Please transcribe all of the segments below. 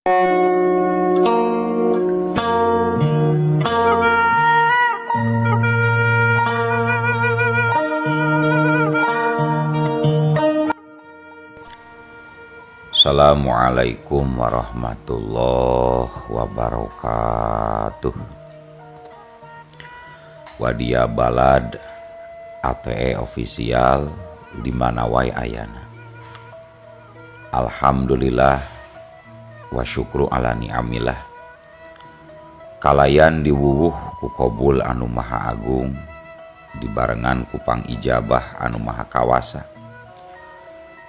Assalamualaikum warahmatullahi wabarakatuh. Wadia Balad ATE Official di mana wae ayana. Alhamdulillah wa syukru ala ni'amillah. Kalayan diwuwuh ku qabul anu maha agung, dibarengan ku pangijabah anu maha kawasa.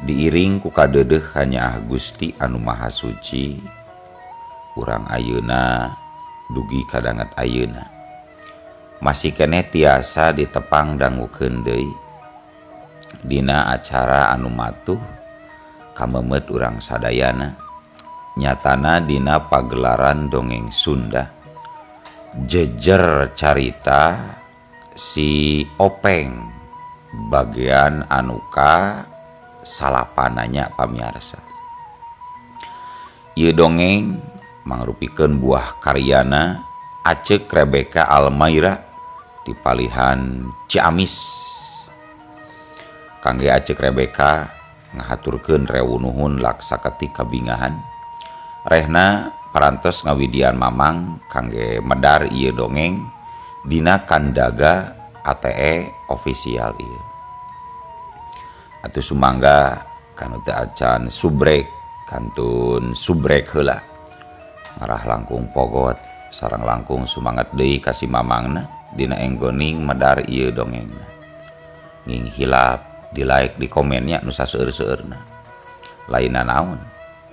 Diiring ku kadeudeuh hanyaah Gusti anu maha suci, urang ayeuna dugi kadanget ayeuna. Masih keneh tiasa ditepang dangukeun deui dina acara anu matuh kamemet urang sadayana, nyatana dina pagelaran dongeng Sunda jejer carita si Openg bagian anuka salapananya pamiarsa. Ieu dongeng mangrupikeun buah karyana Acek Rebecca Almaira di palihan Ciamis. Kangge Acek Rebecca ngahaturkeun rewu nuhun laksa ketik kabingahan. Rehna parantos ngawidian mamang kangge medar ieu dongeng dina kandaga ATE Official ieu. Atuh sumangga kanu teu acan subrek kantun subrek heula ngarah langkung pogot sareng langkung sumangat deui ka si mamangna dina enggoning medar ieu dongengna. Nging hilap di like di komennya nu saseueur-seueurna. Lainna naon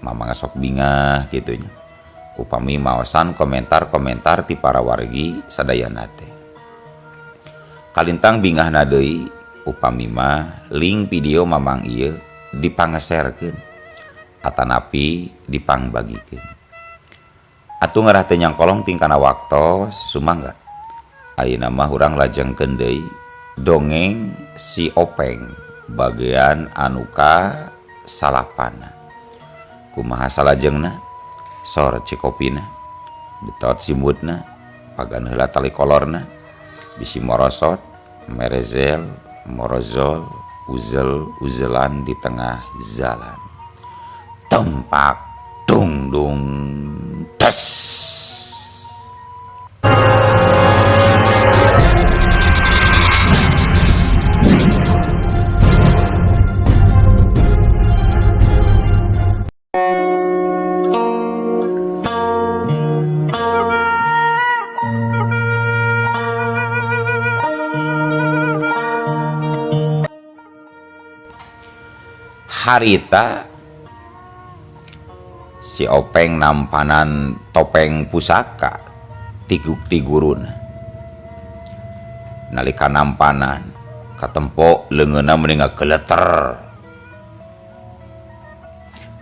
mamang sok bingah kitu nya. Upami maosan komentar-komentar ti para wargi sadayana teh. Kalintang bingahna deui upami mah link video mamang ieu dipangeserkeun atanapi dipangbagikeun. Atuh ngarah teu nyangkolong tingkana waktos sumangga. Ayeuna mah urang lajengkeun deui dongeng si Openg bagian anu ka salapana. Kumaha salajengna? Sor cikopina, betot simbutna, pagan heula tali kolorna, bisi morosot, merezel, morozol, uzel, uzelan di tengah jalan. Tumpak, dung, dung, des. Harita si Openg nampanan topeng pusaka tiguk tiguruna. Nalika nampanan katempo leungeunna meni ngageleter.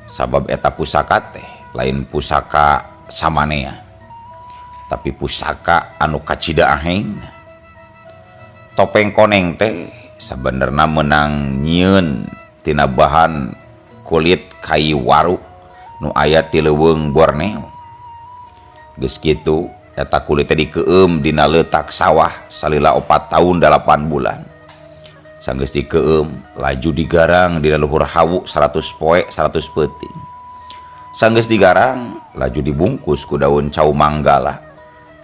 Sabab eta pusaka teh lain pusaka samanea, tapi pusaka anu kacida ahengna. Topeng koneng teh sabenerna meunang nyieun tina bahan kulit kayu waru nu aya ti leuweung Borneo. Geus kitu eta kulit teh dikeueum dina leutak sawah salila 4 tahun 8 bulan. Sanggeus dikeueum laju digarang dina luhur hawu 100 poe 100 peuting. Sanggeus digarang laju dibungkus ku daun cau manggala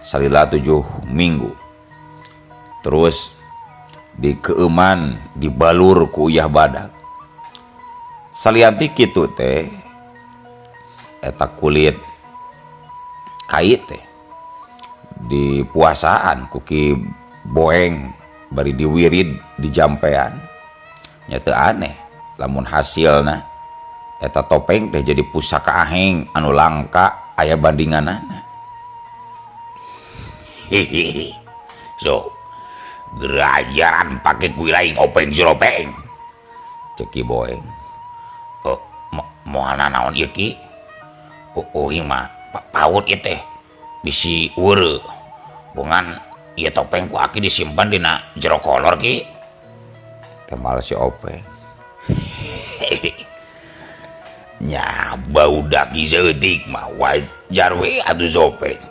salila 7 minggu. Terus dikeueuman dibalur ku uyah badak. Salianti kitu teh eta kulit kai teh dipuasaan ku Ki Boeng bari diwirid di jampean. Nya teu aneh lamun hasilna eta topeng teh jadi pusaka aheng anu langka aya bandinganana. Hihihi. So gerajaran pake kuwi lain Openg Siropeng. Cek Ki Boeng. Moal nanaon ieu Ki? Uing mah paut ieu teh bisi weureu. Bongan ieu topeng ku aki disimpan dina jero kolor Ki. Temal si Openg. Nya bau daki saeutik mah wajar we atuh Sopeng.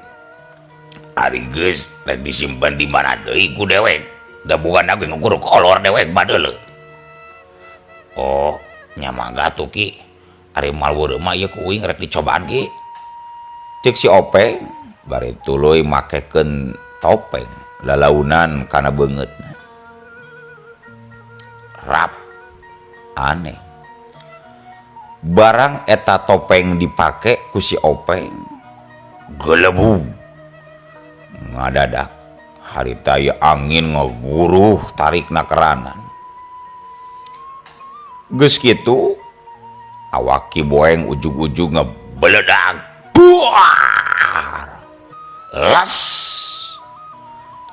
Ari geus rek disimpen di mana deui ku dewek. Da bukan ge ngukur kolor dewek mah deuleu. Oh, nya mangga atuh Ki. Ari moal weureu mah ieu ku uing rek dicobaan Ki. Cek si Openg bari tuluy makekeun topeng lalaunan kana beungeutna. Rap aneh. Barang eta topeng dipake ku si Openg gelebug ngadadak harita ieu angin ngaguruh tarikna keranan. Geus kitu awak Ki Boeng ujug-ujug ngebeledag. Buar. Las.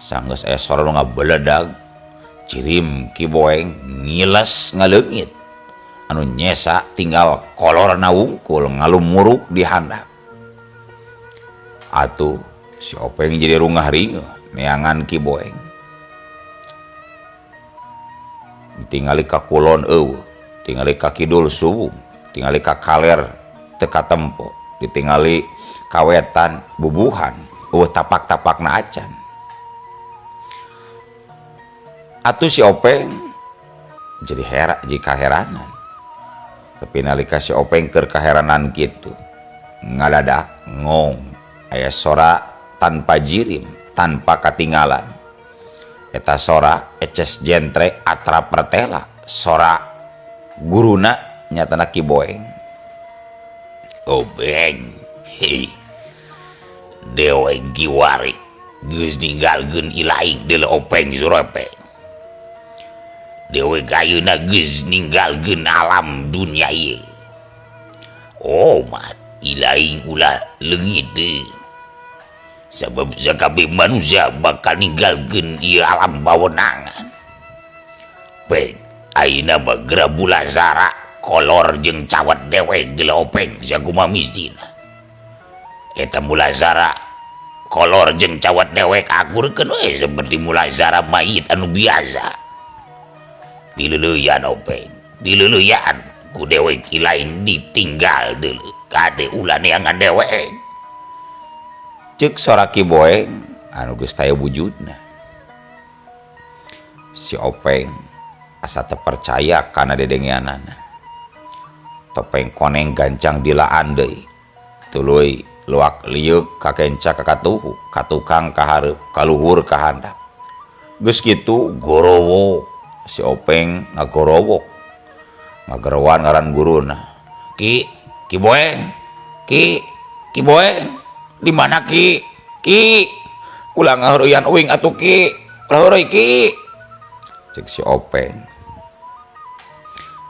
Sanggeus aya sora nu ngabeledag, cirim Ki Boeng ngiles ngaleungit. Anu nyesa tinggal kolorna wungkul ngalumuruk di handap. Atuh si Openg jadi rungah ringeuh neangan Ki Boeng. Tingali ka kulon eueuh, tingali ka kidul suwung, tingali ka kaler teu katempo, ditingali kawetan bubuhan, eueuh tapak-tapakna acan. Atuh si Openg jadi hera, jadi kaheranan. Tapi nalika si Openg keur kaheranan kitu, ngadadak ngong aya sora tanpa jirim, tanpa katinggalan. Eta sora eces jentre atrap pertela, sora guruna nyatana Ki Boeng. Obeng, hei, dewe giwari geus ninggalkeun ilaing deuleu Openg Surope. Dewe ayeuna geus ninggalkeun alam dunya ieu. Oh mat, ilaing ulah leungit teu. Sabab sakabeh manusia bakal ninggalkeun ieu alam bawenangan. Peng, ayeuna mah geura bulazara kolor jeung cawat dewek deuleu Openg sakumaha mistina. Eta mulazara kolor jeung cawat dewek akurkeun we seperti mulazara mayit anu biasa. Pileuleyan Openg, pileuleyan ku dewek ilaing ditinggal deuleu kade ulah neangan dewek. Ceuk sora Ki Boeng anu geus taya wujudna. Si Openg asa teu percaya kana dedengeanana. Topeng koneng gancang dilaan deui. Tuluy luak lieuk ka kenca ka katuhu, ka tukang ka hareup, ka luhur ka handap. Geus kitu gorowok si Openg ngagorowok. Ngagerowan ngaran guruna. Ki, Ki Boeng, Ki, Ki Boeng, di mana Ki? Ki, ulah ngaheureyan uing atuh Ki, ulah heureuy Ki. Cek si Openg.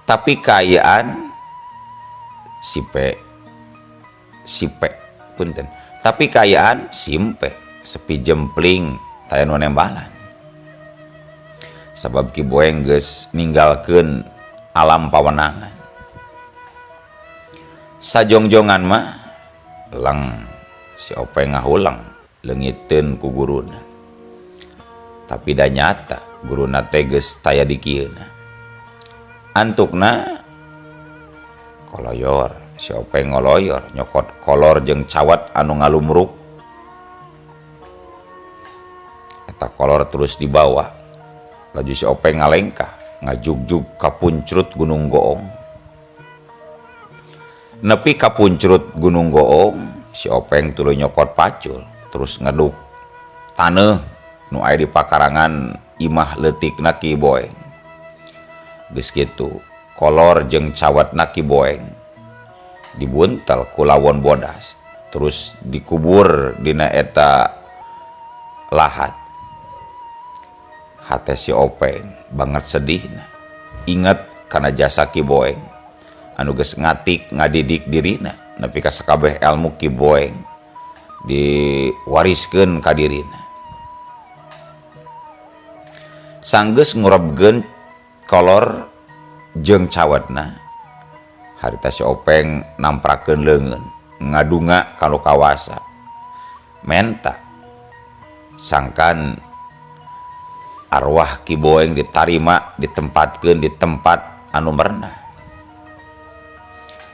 Tapi kaayaan si P, si P, punten. Tapi kaayaan simpe, sepi jempling, taya nu nembalan. Sabab Ki Boeng geus ninggalkeun alam pawenangan. Sajongjongan mah leng si Openg ngahuleng leungiteun ku guruna. Tapi da nyata guruna teh geus taya di kieuna. Antukna koloyor, si Openg ngoloyor nyokot kolor jeung cawat anu ngalumruk. Eta kolor terus dibawa. Laju si Openg ngalengkah ngajugjug ka puncrut Gunung Goong. Nepi ka puncrut Gunung Goong, si Openg tuluy nyokot pacul terus ngeduk taneuh nu aya di pakarangan imah leutikna Ki Boeng. Geus kitu, kolor jeung cawatna Ki Boeng dibuntel ku lawon bodas, terus dikubur dina eta lahat. Hate si Openg banget sedihna, inget kana jasa Ki Boeng anu geus ngatik ngadidik dirina nepi ka sakabeh ilmu Ki Boeng diwariskeun ka dirina. Sanggeus ngurebkeun kolor jeung cawatna, harita si Openg namprakeun leungeun ngadunga ka nu kawasa, menta sangkan arwah Ki Boeng ditarima ditempatkeun di tempat anu merenah.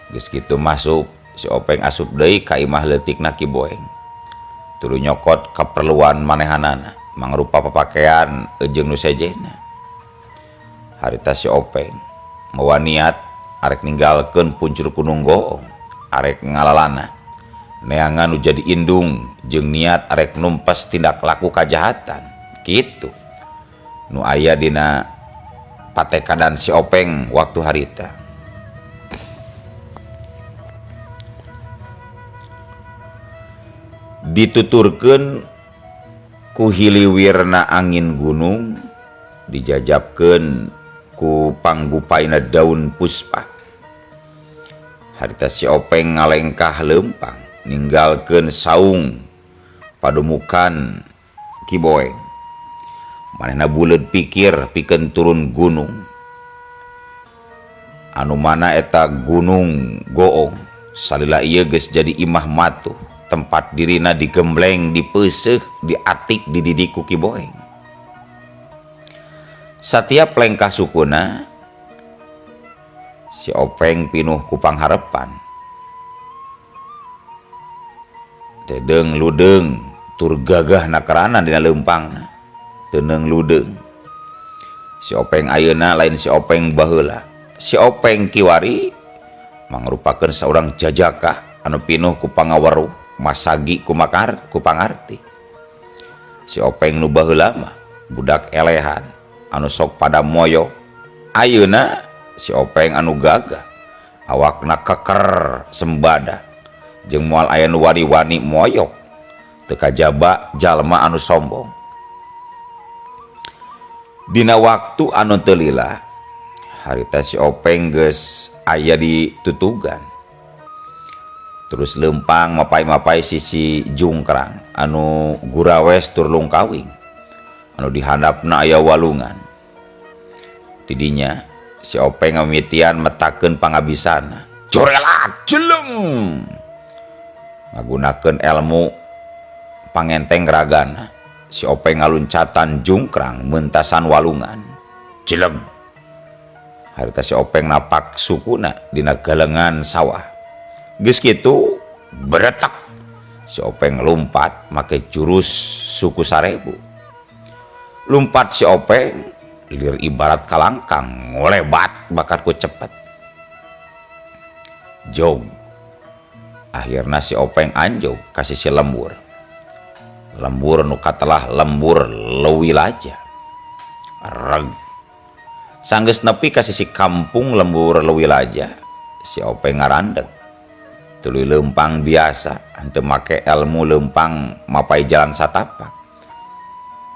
Geus kitu masuk si Openg asup deui ka imah leutikna Ki Boeng. Tuluy nyokot kaperluan manehanana mangrupa papakean jeung nu sejenna. Harita si Openg mawa niat arek ninggalkeun puncur Gunung Goong, arek ngalalana neangan nu jadi indung jeung niat arek numpes tindak laku kajahatan. Kitu nu aya dina patekadan si Openg waktu harita. Dituturkeun ku hiliwirna angin gunung, dijajabkeun ku panggupaina daun puspa. Harita si Openg ngalengkah leumpang ninggalkeun saung padumukan Ki Boeng. Manehna buleud pikir pikeun turun gunung. Anu mana eta Gunung Goong salila ieu geus jadi imah matuh, tempat dirina digembleng, dipeuseuh, diatik, dididik ku Ki Boeng. Satiap lengkah sukuna si Openg pinuh ku pangharepan. Tedeung ludeung tur gagah nakerana dina leumpangna. Teneung ludeung. Si Openg ayeuna lain si Openg baheula. Si Openg kiwari mangrupakeun saurang jajaka anu pinuh ku pangaweruh, masagi ku makar ku pangarti. Si Openg nu baheula mah budak elehan anu sok pada moyo. Ayeuna si Openg anu gagah, awakna keker sembada jeung moal aya nu wani-wani moyok teu kajaba jalma anu sombong. Dina waktu anu teu lila, harita si Openg geus aya di tutugan. Terus leumpang mapai-mapai sisi jungkrang anu gurawes tur lungkawing anu dihandapna aya walungan. Tidinya si Openg ngamimitian metakeun pangabisana. Corelat jeleng ngagunakeun ilmu pangenteng ragana. Si Openg ngaluncatan jungkrang mentasan walungan. Jeleng harita si Openg napak sukuna dina galengan sawah. Geus kitu beretak si Openg lumpat make jurus suku 1000. Lumpat si Openg lir ibarat kalangkang ngolebat bakat ku cepet. Jog akhirna si Openg anjog ka sisi lembur. Lembur nu katelah lembur leuwi laja. Reg sanggeus nepi ka sisi kampung lembur leuwi laja, si Openg ngarandeg. Tuluy leumpang biasa, henteu make ilmu leumpang mapai jalan satapak.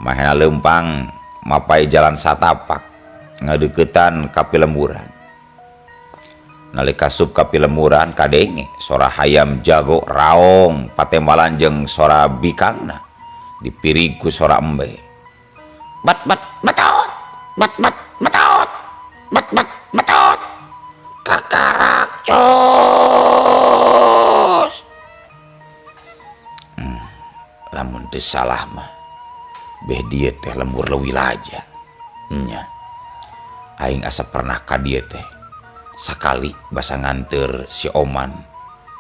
Mahena leumpang mapai jalan satapak ngadeuketan ka pilemburan. Nalika sup ka pilemburan kadenge sora hayam jago raong patembalan jeung sora bikangna dipirig ku sora embe. Bat bat betot, bat bat betot, bat bat betot, kakarak cos. Lamun teu salah mah beh dieu teh lembur leuwih laja. Nya aing asa pernah ka dieu teh sakali basa nganteur si Oman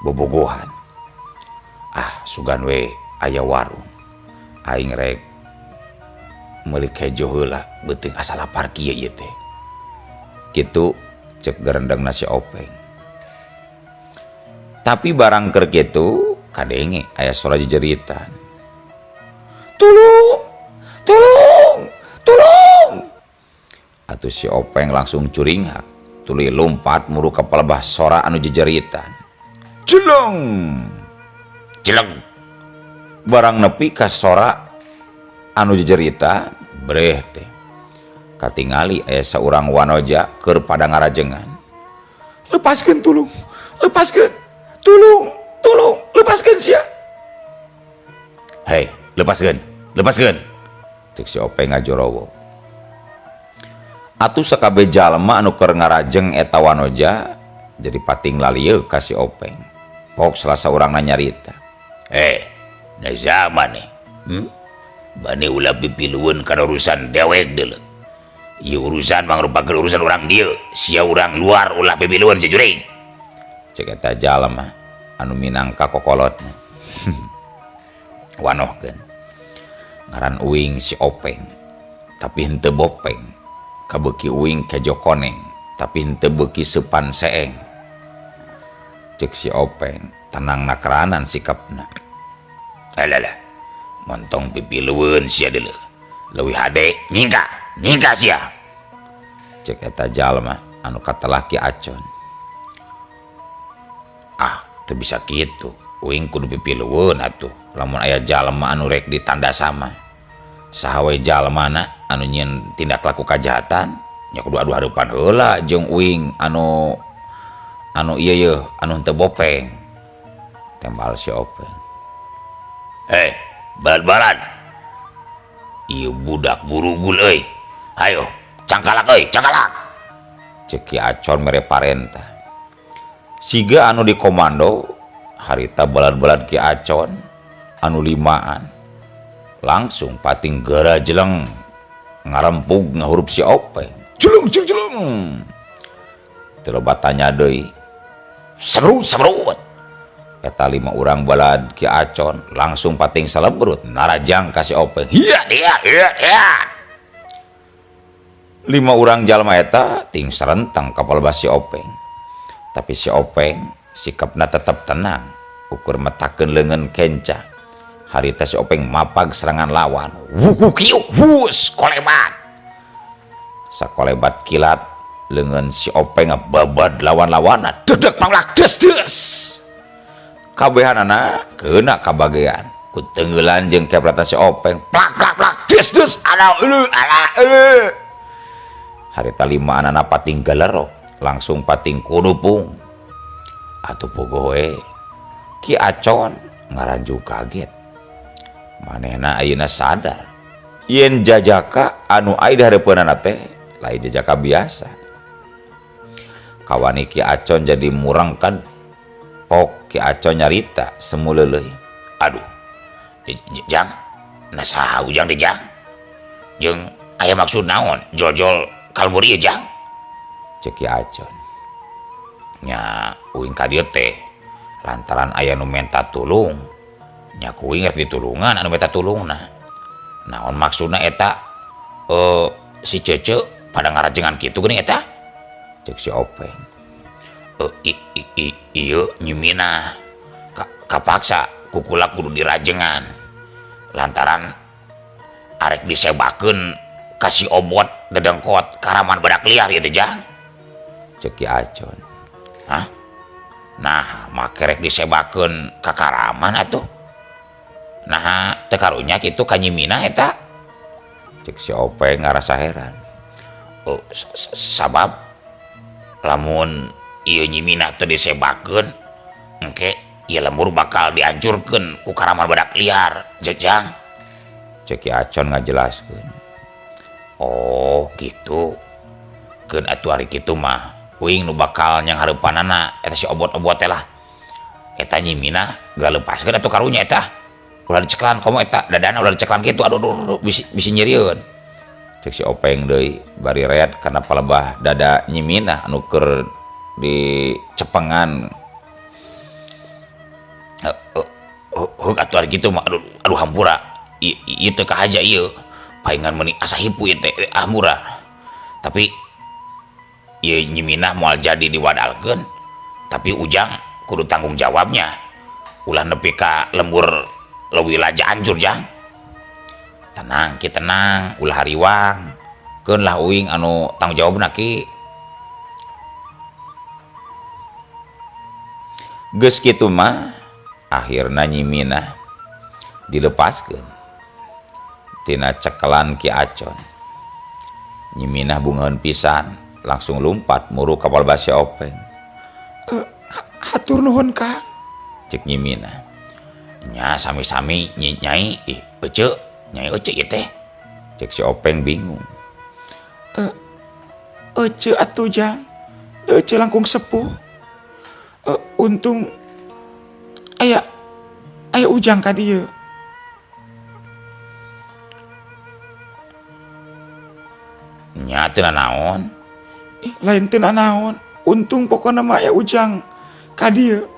bobogohan. Ah sugan we aya warung. Aing rek meuli kejo heula beuteung asa lapar kieu ieu teh. Kitu cek gerendengna si Openg. Tapi barang keur kitu kadenge aya sora jejeritan. Tulung, tulung, tulung. Atuh si Openg langsung curinghak, tuluy lompat muru ka palebah sora anu jejeritan. Jeleng, jeleng. Barang nepi ka sora anu jejeritan, breh teh. Katingali aya saurang wanoja keur pada ngarajengan. Lepaskeun tulung, lepaskeun, tulung, tulung, lepaskeun sia. Hei, lepaskeun, lepaskeun. Cek si Openg ngajorowo. Atuh sakabeh jalma anu keur ngarajeng eta wanoja jadi pating lalieuk ka si Openg. Pok salah saurangna nyarita. Na zaman nih. Bani ulah pipilueun kana urusan dewek deuleu. Ieu urusan mangrupakeun urusan urang dieu, sia urang luar ulah pipilueun si jurig. Cek eta jalma anu minangka kokolotna. Wanohkeun. Ngaran uing si Openg, tapi henteu bopeng. Kabeuki uing kejo koneng, tapi henteu beuki seupan seeng. Cek si Openg, tenang nakeranan sikapna. Alalah, montong pipilueun sia deuleu. Leuwih hade nyingka, nyingka sia. Cek eta jalma anu katelah Ki Acon. Ah, teu bisa kitu. Uing kudu pipilueun atuh lamun aya jalma anu rek ditanda sama. Saha we jalmana anu nyieun tindak laku kajahatan nya kudu adu hareupan heula jeung uing anu anu ieu yeuh anu henteu bopeng. Tembal si Openg. Eh, balad-balad. Ieu budak burugul euy. Hayo, cangkalak euy, cangkalak. Cek Ki Acon mere parentah. Siga anu dikomando harita balad-balad Ki Acon anu limaan. Langsung pating gara jeleng ngarempug ngahurup si Openg. Jeleng jeleng jeleng. Teu loba tanya deui. Seru seru. Eta lima urang balad Ki Acon langsung pating salebrut narajang ka si Openg. Hiya dia hiya dia. Lima urang jalma eta ting serentang kapal bas si Openg. Tapi si Openg sikapna tetep tenang, ukur metakeun leungeun kenca. Harita si Openg mapag serangan lawan. Wuku kiuk hus kolebat. Sakolebat kilat leungeun si Openg babad lawan-lawanna. Dedek panglak des des. Kabehanana keuna kabagean. Ku tenggelan jeung keplatan si Openg. Plak plak plak des des ala ulu ala ulu. Harita lima anana pating galero, langsung pating kudupung. Atuh pogoh we. Ki Acon ngaranju kaget. Manehna ayeuna sadar yen jajaka anu aya di hareupeunana teh lain jajaka biasa. Kawani Ki Acon jadi murangkan pok Ki Acon nyarita semu leuleuy. Aduh, jang, nah saha ujang teh jang? Jeung aya maksud naon jol-jol kalbur ieu jang? Cek Ki Acon. Nya uing ka dieu teh lantaran aya nu menta tulung. Nya ku uing rek ditulungan anu menta tulungna. Naon maksudna eta? Si Cece pada ngarajengan kitu geuning eta? Cek si Openg. Ieu Nyi Minah kapaksa kukula kudu dirajengan. Lantaran arek disebakeun ka si Obot dedengkot karaman badak liar ieu teh jang. Cek Ki Acon. Hah? Nah, make rek disebakeun ka karaman atuh. Nah, teu karunya kitu ka Nyi Minah eta. Cek si Openg ngarasa heran. Oh, sabab lamun ieu Nyi Minah teu disebakeun, engke ieu lembur bakal dihancurkeun ku karaman badak liar, jejang. Cek Ki Acon ngajelaskeun. Oh, kitu. Keun atuh ari kitu mah uing nu bakal nyang hareupanana eta si Obot-obot teh lah. Eta Nyi Minah geura lepaskeun atuh karunya eta. Ulah diceklan komo eta dadana ulah diceklan kitu aduh aduh, aduh, bisi, bisi nyerieun. Cek si Openg deui bari reat kana palebah dada Nyi Minah anu keur dicepengan. Heuk atuh ari kitu mah aduh aduh hampura. Ieu teu kahaja ieu. Paingan meuni asa hipu ieu teh hampura. Tapi ieu Nyi Minah moal jadi diwadalkeun. Tapi ujang kudu tanggung jawabnya. Ulah nepi ka lembur leuwih laja hancur jang. Tenang ki tenang, ulah hariwang. Keun lah uing anu tanggung jawabna ki. Geus kitu mah akhirna Nyi Minah dilepaskeun tina cekelan Ki Acon. Nyi Minah bungaheun pisan, langsung lumpat muru ka palebah si Openg. Hatur nuhun Kang, cek Nyi Minah. Nya sami-sami nyai, ih ece, nyai ece ieu teh. Cek si Openg bingung. Ece atuh jang, ece langkung sepuh. Untung aya ujang ka dieu. Nya teu nanaon. Ih, lain teu nanaon. Untung pokona mah aya ujang Ka dieu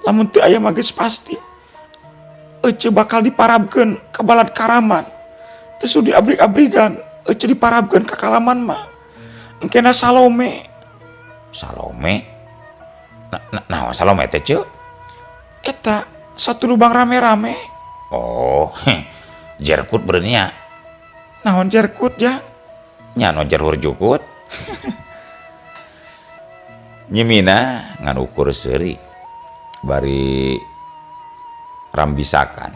lamun teu aya mah geus pasti Ece bakal diparabkeun ka balad Karaman. Teu sudi abrik-abrigan Ece diparabkeun ka Kalaman mah. Engkena Salome. Salome? Naon Salome teh, Ceu? Eta satu lubang rame-rame. Oh, jerkut beureun nya. Naon jerkut, Jang? Nya nu jerhur jukut. Nyi Minah ngan ukur seuri bari rambisakan.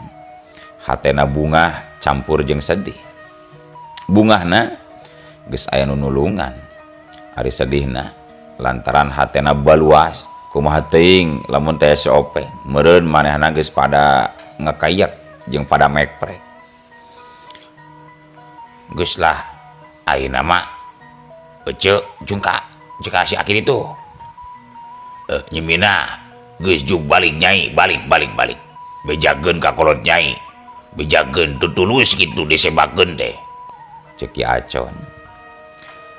Hatena bungah campur jeung sedih. Bungahna geus aya nu nulungan. Ari sedihna lantaran hatena baluas kumaha teuing lamun teh si Openg meureun manehna geus pada ngekayak jeung pada mekprek. Geus lah ayeuna mah ece jungka jika si Aki itu. Nyi Minah geus juk balik nyai, balik balik balik. Bejakeun ka kolot nyai. Bejakeun tutulus kitu disebakeun teh. Ceuk Ki Acon.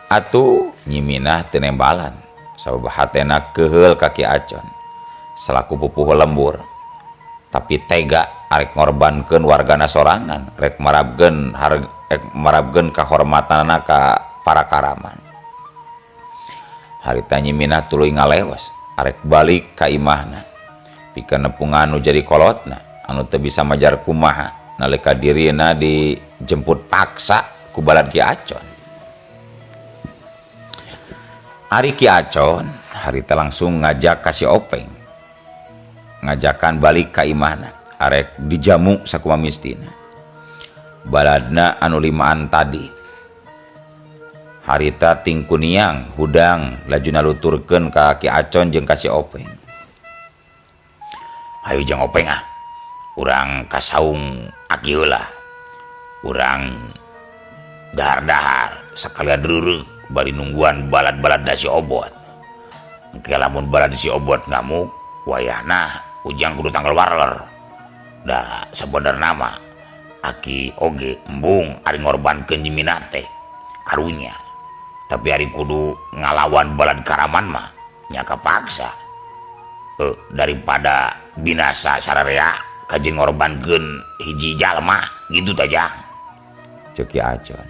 Atuh Nyi Minah teu nembalan sabab hatena keuheul ka Ki Acon salaku pupuhu lembur. Tapi tega arek ngorbankeun wargana sorangan, rek marabkeun rek marabkeun kahormatanana ka para karaman. Harita Nyi Minah tuluy ngalewas arek balik ka imahna. Pikeun nepungan nu jadi kolotna anu teu bisa majar kumaha nalika dirina dijemput paksa ku balad Ki Acon. Ari Ki Acon harita langsung ngajak ka si Openg. Ngajakan balik ka imahna arek dijamu sakumaha mistina. Baladna anu limaan tadi. Harita tingkuniang hudang laju naluturkeun ka Ki Acon jeung ka si Openg. Hayu Jang Openg ah, urang ka saung aki heula. Urang dahar-dahar sakalian reureuh bari nungguan balad-balad da si Obot. Engke lamun balad si Obot ngamuk, wayahna ujang kudu tanggal warler. Da sebenarna mah aki oge embung ari ngorbankeun Nyi Minah teh karunya. Tapi ari kudu ngalawan balad Karaman mah nya kapaksa. Daripada binasa sararea kajeun ngorbankeun hiji jalma gitu tah Jang. Ceuk Ki Acon.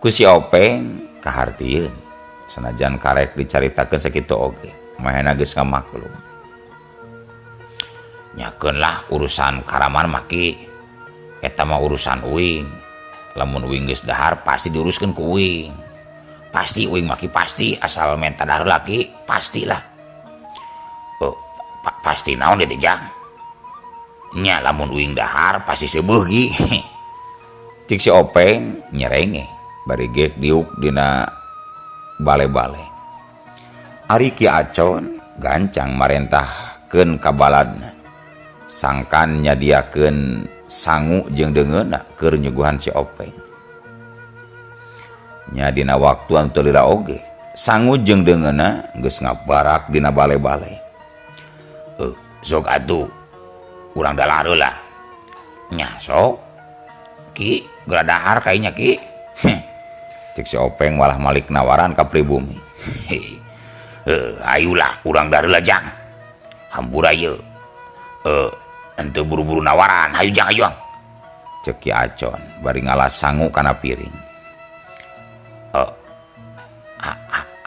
Ku si Openg kahartieun sanajan karek dicaritakeun sakitu oge mahena geus ngamaklum. Nyakeun lah urusan Karaman mah ki eta mah urusan uing. Lamun uing geus dahar pasti diuruskeun ku uing. Pasti uing mah ki pasti asal menta dahar laki pastilah. Pasti naon deui teh Jang? Nya lamun uing dahar pasti seubeuh ki. Cik si Openg nyerenge bari geuk diuk dina bale-bale. Ari Ki Acon gancang marentahkeun ka baladna. Sangkan nyadiakeun sangu jeung deungeunna keur nyuguhan si Openg. Nya dina waktu anu teu lila oge, sangu jeung deungeunna geus ngabarak dina bale-bale. Sok atuh urang dalar heula. Nya sok ki geura dahar kayaknya ki. Cek si Openg malah malik nawaran ka pribumi. Ayulah urang dahar heula Jang. Hampura ieu. Henteu buru-buru nawaran, hayu Jang, hayu Jang. Cek Ki Acon bari ngalas sangu kana piring.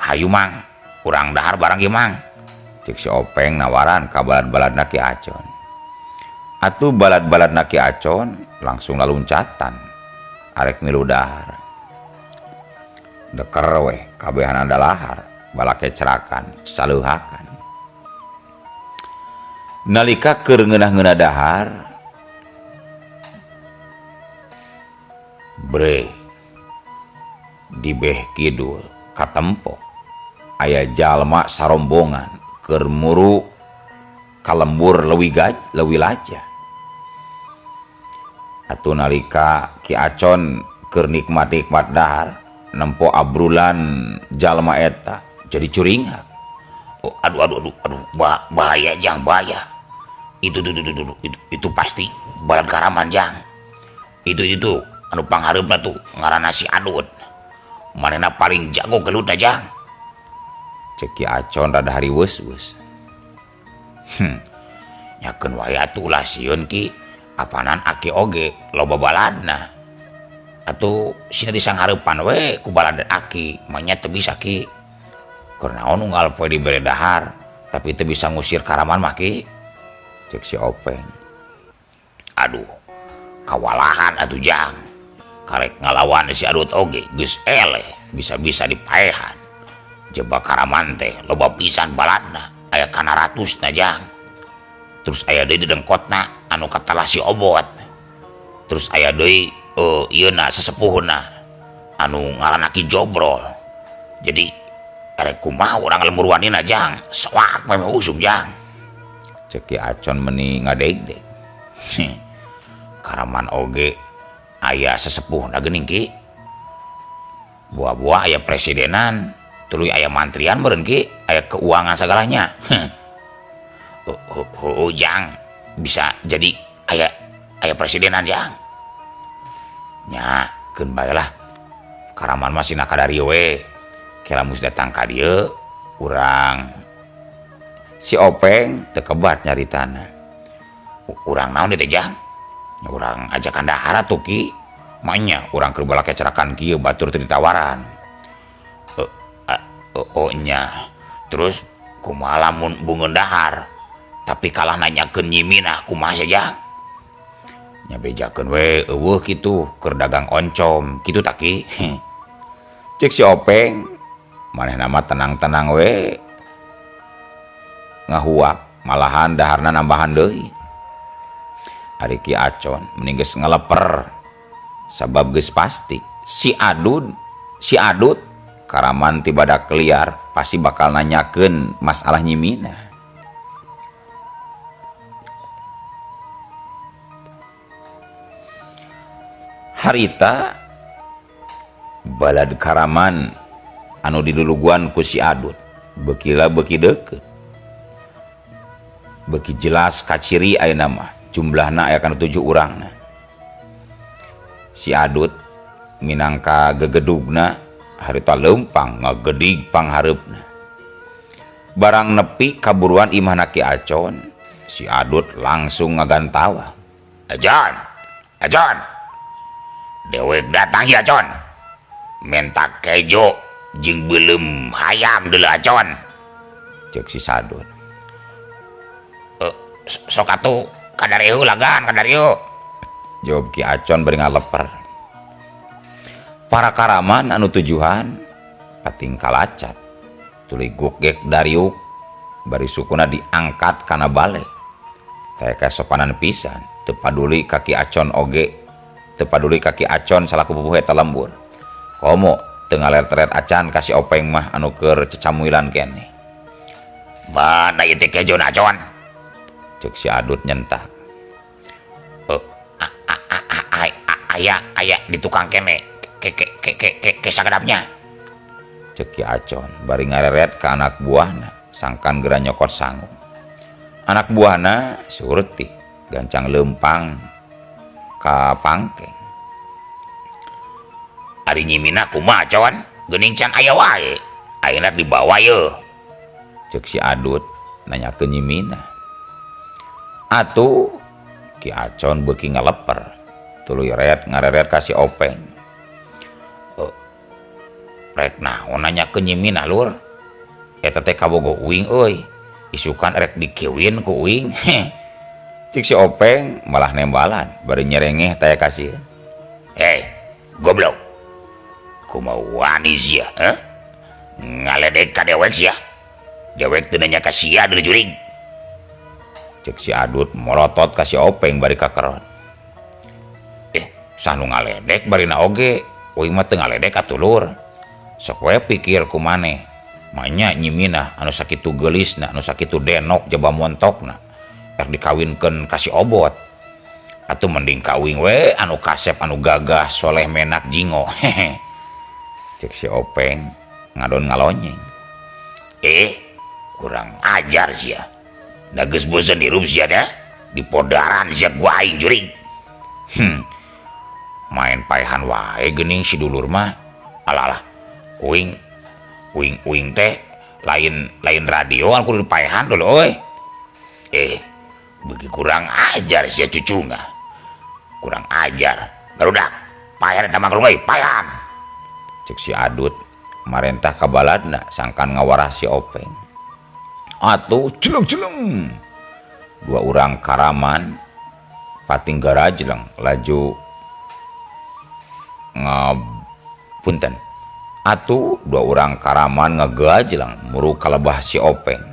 Hayu Mang, urang dahar barang ieu Mang. Cek si Openg nawaran ka balad-baladna Ki Acon. Atuh balad-baladna Ki Acon langsung laluncatan arek milu dahar. Deker weh kabehana dalahar, balake cerakan, saleuhakan. Nalika keur ngeunah-ngeunah dahar, bre di beh kidul katempo aya jalma sarombongan keur muru kalembur leuwih gaj, leuwih laja. Atuh nalika Ki Acon keur nikmat-nikmat dahar nempo abrulan jalma eta jadi curingak. Oh, aduh, aduh, aduh, aduh, bahaya Jang, bahaya. Itu, itu, itu, itu, itu, itu pasti balad Karaman Jang. Itu, itu, anu panghareupna tuh ngaranna si Adut. Manehna paling jago gelutna Jang. Cek Ki Acon rada hariweus-weus. Nyakeun wae atuh ulah sieun Ki, apanan aki oge loba baladna. Atuh sina disanghareupan we ku balad aki, manya teu bisa Ki. Keur naon unggal poe dibere dahar, tapi teu bisa ngusir Karaman mah Ki. Cek si Openg. Aduh, kawalahan atuh Jang. Karek ngalawan si Adut oge geus eleh, bisa-bisa dipaehan. Jebak Karaman teh loba pisan baladna, aya kana ratusna Jang. Terus aya deui dengkotna anu katalah si Obot. Terus aya deui ieuna sesepuhna anu ngaranna Ki Jobrol. Jadi erek kumaha urang lembur wanina Jang, soak meh usum Jang. Cek Ki Acon meni ngadegdeg. Karaman oge aya sesepuhna geuning Ki. Buah-buah aya presidenan, tuluy aya mantrian meureun Ki, aya keuangan sagalanya. Oh, Jang, bisa jadi aya presidenan Jang. Nya, keun bae lah. Karaman mah sina kadarieu we. Kela mus datang ka dieu urang si Openg teu kebat nyaritana. Urang naon teh Jang? Nya urang ajakan dahar atuh Ki. Manya urang keur balake cerakan kieu batur teu ditawaran. Oh nya. Terus kumaha lamun bungeun dahar? Tapi kalah nanyakeun Nyi Minah kumaha saja? Nya bejakeun we eueuh kitu keur dagang oncom kitu tak Ki. Cek si Openg manehna mah tenang-tenang we ngahuap malahan daharna nambahan deui. Ari Ki Acon mending geus ngeleper sabab geus pasti si Adut Karaman ti badak liar pasti bakal nanyakeun masalah Nyi Minah. Harita balad Karaman anu diluluguan ku si Adut beukila beuki deukeut. Beuki jelas kaciri ayeuna mah jumlahna aya kana 7 urangna. Si Adut minangka gegedugna harita leumpang ngagedig panghareupna. Barang nepi kaburuan imahna Ki Acon, si Adut langsung ngagantawa. Acon, Acon, dewek datang ya Con, minta kejo jeung beuleum hayam deuleu Acon. Cek si Sadun. Sok atuh kadarieu lagan kadarieu. Jawab Ki Acon bari ngaleper. Para Karaman anu tujuhan pating kalacat tuluy gugek dariuk bari sukuna diangkat kana bale. Teh kasopanan pisan teu paduli ka Ki Acon oge, teu paduli ka Ki Acon salaku pupuh eta lembur. Komo teu ngaler-teret acan ka si Openg mah anu keur cecamuilan keneh. Mana ieu teh kejona Acon? Cek si Adut nyentak. Aya di tukang kene ke sakedapnya. Cek Ki Acon bari ngareret ka anak buahna sangkan geura nyokot sangu. Anak buahna surti gancang leumpang ka pangkeng. Ari Nyi Minah kumaha Con? Geuning can aya wae. Ayeuna dibawa yeuh. Cek si Adut nanyakeun Nyi Minah. Atuh Ki Acon beuki ngaleper tuluy ret ngareret ka si Openg. Rek naon nanyakeun Nyi Minah lur? Eta teh kabogoh uing euy. Isukan rek dikiwin ku uing. Cik si Openg malah nembalan bari nyerengeh taya kasieun. Hei, goblok. Kumaha wani sia, heh? Ngaledek ka dewek sia. Dewek teu nanya ka sia deuleu jurig. Cek si Adut morotot ka si Openg bari kakerot. Sah nu ngaledek barina oge, uing mah teu ngaledek atuh lur. Sok we pikir ku maneh. Manya Nyi Minah anu sakitu geulisna, anu sakitu denok jaba montokna. Rek dikawinkeun ka si Obot. Atuh mending kawin we anu kasep anu gagah soleh menak jingo. Hehe. Cek si Openg ngadon ngalonyeng. Kurang ajar sia. Da geus bosen hirup sia dah. Dipodaran sia ku aing jurig. Main paehan wae geuning si dulur mah. Alah alah. Uing teh Lain lain radio anu kudu dipaehan dulu euy. Eh, beuki kurang ajar sia cucunga. Kurang ajar. Barudak, paehan eta mangklung euy, paehan. Cek si Adut marentah ka baladna sangkan ngawarah si Openg. Atuh jeleng-jeleng. Dua urang karaman pating garajleng laju ngapunten. Atuh dua urang karaman ngagajleng muru kalebah si Openg.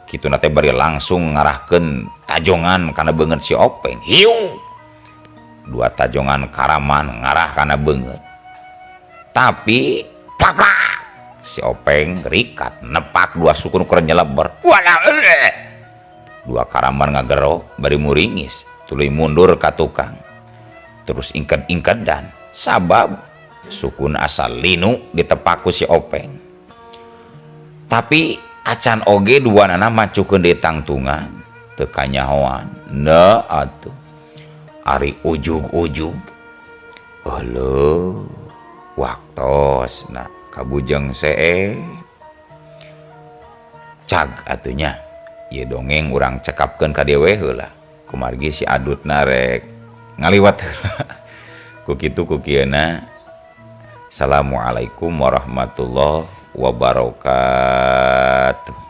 Kituna teh bari langsung ngarahkeun tajongan kana beungeut si Openg. Hiu. Dua tajongan karaman ngarah kana beungeut. Tapi plak-plak si Openg rikat nepak dua sukun keur nyeleber. Walah eueuh. Dua karaman ngagero bari muringis tuluy mundur ka tukang. Terus ingked-ingkedan sabab sukun asal linu ditepak ku si Openg. Tapi acan oge duanana macukeun deui tangtungan teu kanyahoan. Na atuh ari ujug-ujug euleuh waktosna kabujeng see cag atuh nya ieu dongeng urang cekapkeun ka dewe heula kumargi si Adutna rek ngaliwat heula. Ku kitu ku kieuna. Assalamualaikum warahmatullahi wabarakatuh.